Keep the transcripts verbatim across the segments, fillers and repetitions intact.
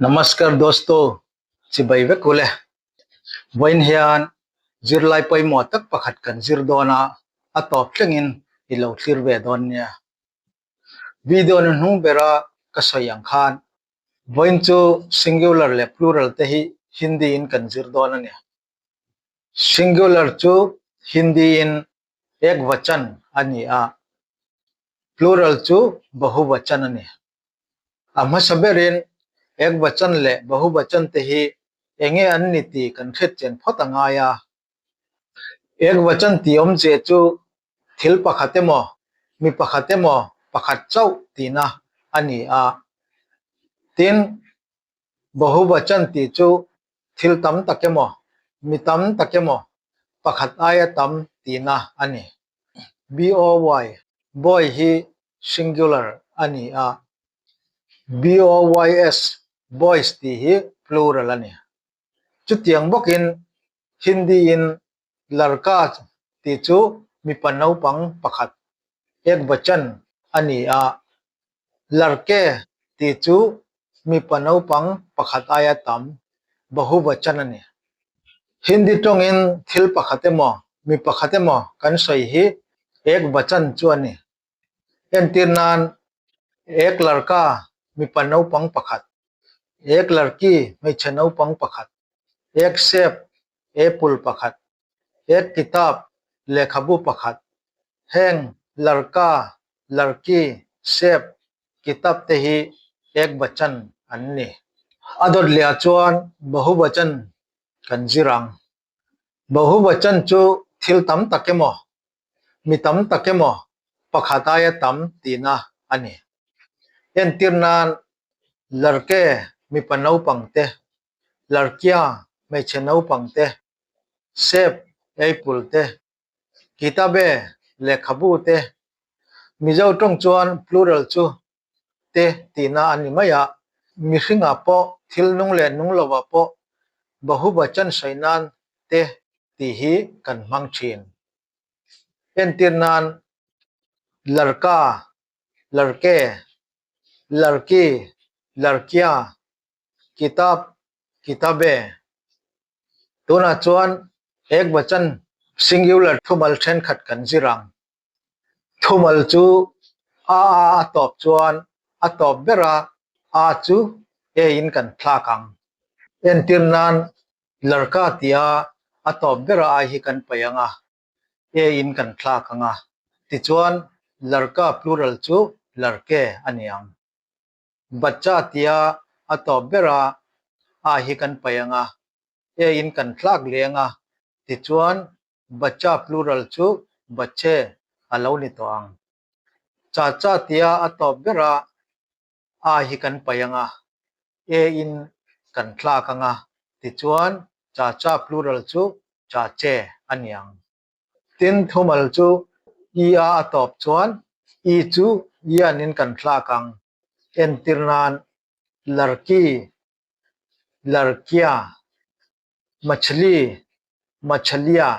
Namaskar dosto, chibai vek u le. Vawiin hian zirlai poimaw tak pakhat kan zir dawn a, a tawp thlengin i lo thlir ve dawn nia. Video-na hnung bera ka sawi ang khan, vawiin chu singular leh plural te hi Hindi-in kan zir dawn a nia. Singular chu Hindi-in ekvachan a ni a, plural chu bahuvachan a ni. A hmasa berin ekvachan leh bahuvachan te hi enge an ni ti kan hriat chen phawt a ngai a. Ekvachan ti awmzia chu thil pakhat emaw, mi pakhat emaw, pakhat chauh tina a ni a. Tin, bahuvachan ti chu thil tam tak emaw, mi tam tak emaw, pakhat aia tam tina a ni. B O Y, boy hi singular a ni a. B O Y S, boys ti hi plural a ni. Chutiang bawkin Hindi-in ladka ti chu mipa naupang pakhat, ekvachan a ni a. Ladke ti chu mipa naupang pakhat aia tam, bahuvachan a ni. Hindi ṭawngin thil pakhat emaw, mi pakhat emaw kan sawi hi ekvachan chu a ni. Entir nan, ek ladka, mipa naupang pakhat, ek ladki, hmeichhe naupang pakhat, ek sep, apple pakhat, ek kitab, lekhabu pakhat. Heng ladka, ladki, sep, kitab te hi ekvachan an ni. A dawt leh chuan bahuvachan kan zir ang. Bahuvachan chu thil tam tak emaw, mi tam tak emaw, pakhat aia tam tina a ni. Entir nan, ladke, mipa naupang te, ladkia, hmeichhe naupang te, sep, apple te, kitabe, lekhabu te. Mizo ṭawng chuan plural chu te tina a ni mai a. Mihringa pawh, thil nung leh nung lova pawh bahuvachan sawi nan te ti hi kan hmang ṭhin. Entir nan, ladka, ladke, ladki, ladkia, kitab, kitabe. Tunah chuan ekvachan singular thumal ṭhenkhat kan zir ang. Thumal chu a, a, a tawp chuan a tawp bera a chu e in kan thlak ang. Entir nan, ladka tia a tawp bera a hi kan paih ang a, e in kan thlak ang a. Tichuan, ladka plural chu ladke a ni ang. Bachcha tia a tawp bera a hi kan paih ang a, e in kan thlak leh ang a. Tichuan, bachcha plural chu bachche a lo ni tawh ang. Chacha tia a tawp bera a hi kan paih ang a, e in kan thlak ang a. Tichuan, chacha plural chu chache a ni ang. Tin, thumal chu i a a tawp chuan i chu ian in kan thlak ang. Entir nan, ladki, ladkia, machhli, machhlia,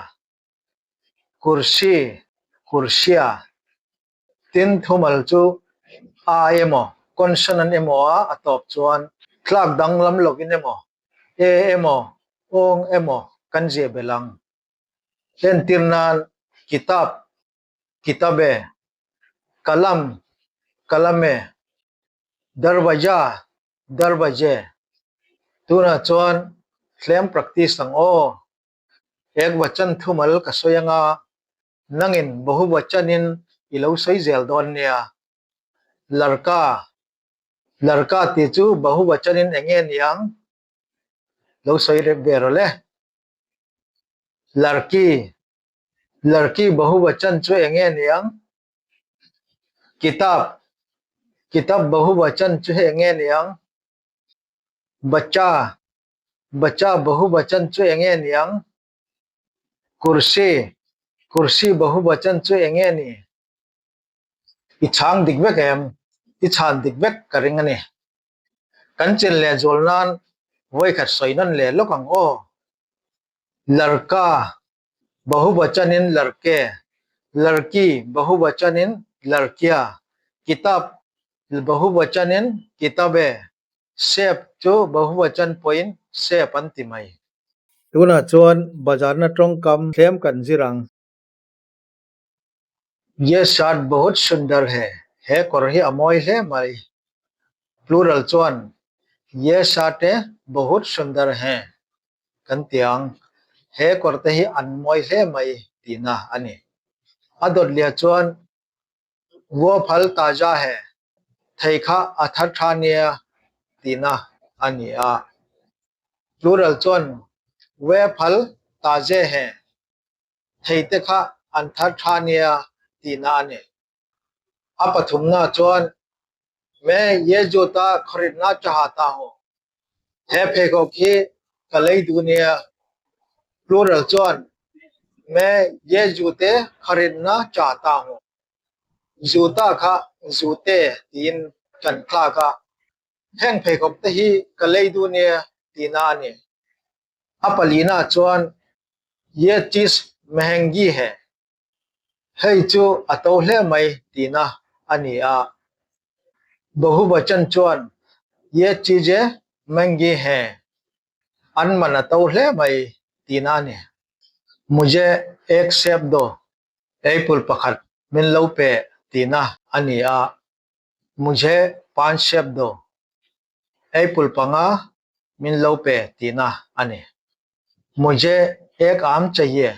kursi, kursia. Tin, thumal chu a emaw, consonant emaw a a tawp chuan thlak danglam lovin emaw, e emaw, ong emaw kan ziah belh ang. Entir nan, kitab, kitabe, kalam, kalame, darwaja, darwaje. Tunah chuan hlem practice ang aw. Ekvachan thumal ka sawi ang a, nangin bahuvachanin i lo sawi zel dawn nia. Ladka, ladka ti chu bahuvachanin eng nge ni ang? Lo sawi rep ve rawh le. Ladki, ladki bahuvachan chu eng nge ni ang? Kitab, kitab bahuvachan chu eng nge ni ang? Bachcha, bachcha bahuvachan chu eng nge ni ang? Kursi, kursi bahuvachan chu eng nge ni? I chhang dik vek em? I chhan dik vek ka ring a ni. Kan chin leh zual nan vawi khat sawi nawn leh lawk ang aw. Ladka bahuvachanin ladke, ladki bahuvachanin ladkia, kitab bahuvachanin kitabe, Sep chu bahuvachan pawhin sep an ti mai. Tuna chuan bazarna ṭawngkam tlem kan zir ang. ये शर्ट बहुत सुंदर है. He kawr hi a mawi hle mai. Plural chuan, ये शर्टें बहुत सुंदर हैं kan ti ang. He kawr te hi an mawi hle mai tihna a ni. A dawt lia chuan, वो फल ताजा है. Thei kha a ṭha ṭha nia tihna a ni a. Plural chuan, वे फल ताजे हैं. Thei te kha an ṭha ṭha nia tihna a ni. A pathumna chuan, मैं ये जूता खरीदना चाहता हूँ. He pheikhawk hi ka lei duh nia. Plural chuan, मैं ये जूते खरीदना चाहता हूँ. जूता kha जूते tiin kan thlak a. Heng pheikhawk te hi ka lei duh nia tihna a ni. A palina chuan, ये चीज महंगी है. Hei chu a to hle mai tihna a ni a. Bahuvachan chuan, ये चीजें महंगी हैं. An man a to hle mai tihna a ni. मुझे एक सेब दो. Apple pakhat min lo pe tihna a ni a. मुझे पाँच सेब दो. Apple panga min lo pe tihna a ni. मुझे एक आम चाहिए.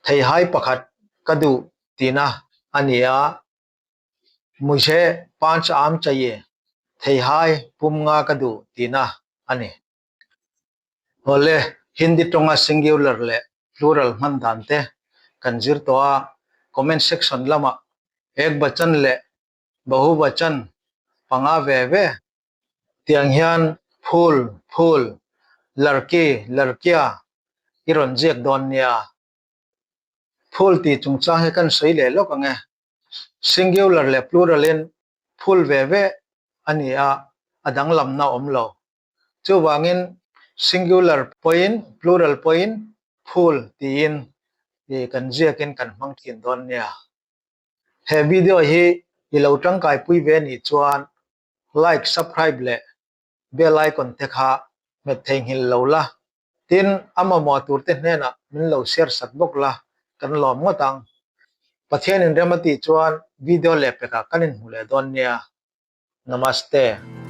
Theihai pakhat ka duh tihna a ni a. मुझे पाँच आम चाहिए. Theihai pum nga ka duh tihna a ni. Awle, Hindi ṭawnga singular leh plural hman dan te kan zir tawh a, comment section lama ek vachan leh bahuvachan panga ve ve tiang hian phul, phul, larki, larkia i rawn ziak dawn nia. Phul ti chungchang hi kan sawi leh lawk ang e. Singular leh plural in phul ve ve a ni a, a danglamna awm lo. Chuvangin singular pawhin, plural pawhin phul tiin i kan ziakin kan hmang ṭhin dawn nia. He video hi i lo ṭangkaipui ve ni chuan like, subscribe leh bell icon te kha hmet thei nghil lo la. Tin, a mamaw tur te hnenah min lo share sak bawk la, kan lawm ngawt ang. Pathianin rem a tih chuan video leh pekah kan inhmu leh dawn nia. Namaste.